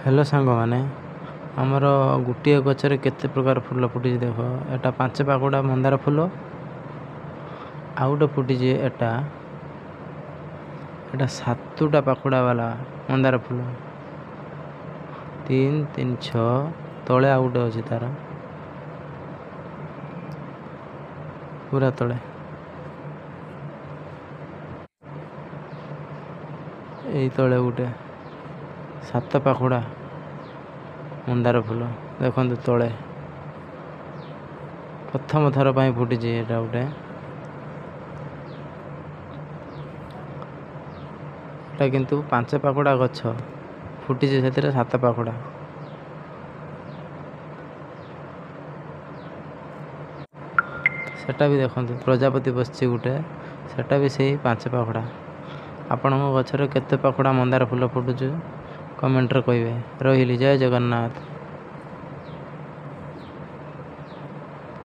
Hello ସାଙ୍ଗମାନେ, ଆମର ଗୋଟିଏ ଗଛରେ କେତେ ପ୍ରକାର ଫୁଲ ଫୁଟିଛି ଦେଖ। ଏଟା 5 ପାଖୁଡ଼ା ମନ୍ଦାର ଫୁଲ, ଆଉ ଗୋଟେ ଫୁଟିଛି ଏଟା, ଏଟା 7ଟା ପାଖୁଡ଼ା ବାଲା ମନ୍ଦାର ଫୁଲ। 3 3 6, ତଳେ ଆଉ ଗୋଟେ ଅଛି ତାର ପୁରା ତଳେ। ଏଇ ତଳେ ଗୋଟେ 7 ପାଖୁଡ଼ା ମନ୍ଦାର ଫୁଲ ଦେଖନ୍ତୁ ତଳେ, ପ୍ରଥମ ଥର ପାଇଁ ଫୁଟିଛି ଏଇଟା ଗୋଟେ। ଏଟା କିନ୍ତୁ 5 ପାଖୁଡ଼ା ଗଛ ଫୁଟିଛି, ସେଥିରେ 7 ପାଖୁଡ଼ା। ସେଟା ବି ଦେଖନ୍ତୁ ପ୍ରଜାପତି ବସିଛି ଗୋଟେ, ସେଟା ବି ସେଇ 5 ପାଖୁଡ଼ା। ଆପଣଙ୍କ ଗଛରେ କେତେ ପାଖୁଡ଼ା ମନ୍ଦାର ଫୁଲ ଫୁଟୁଛି କମେଣ୍ଟରେ କହିବେ। ରହିଲି, ଜୟ ଜଗନ୍ନାଥ।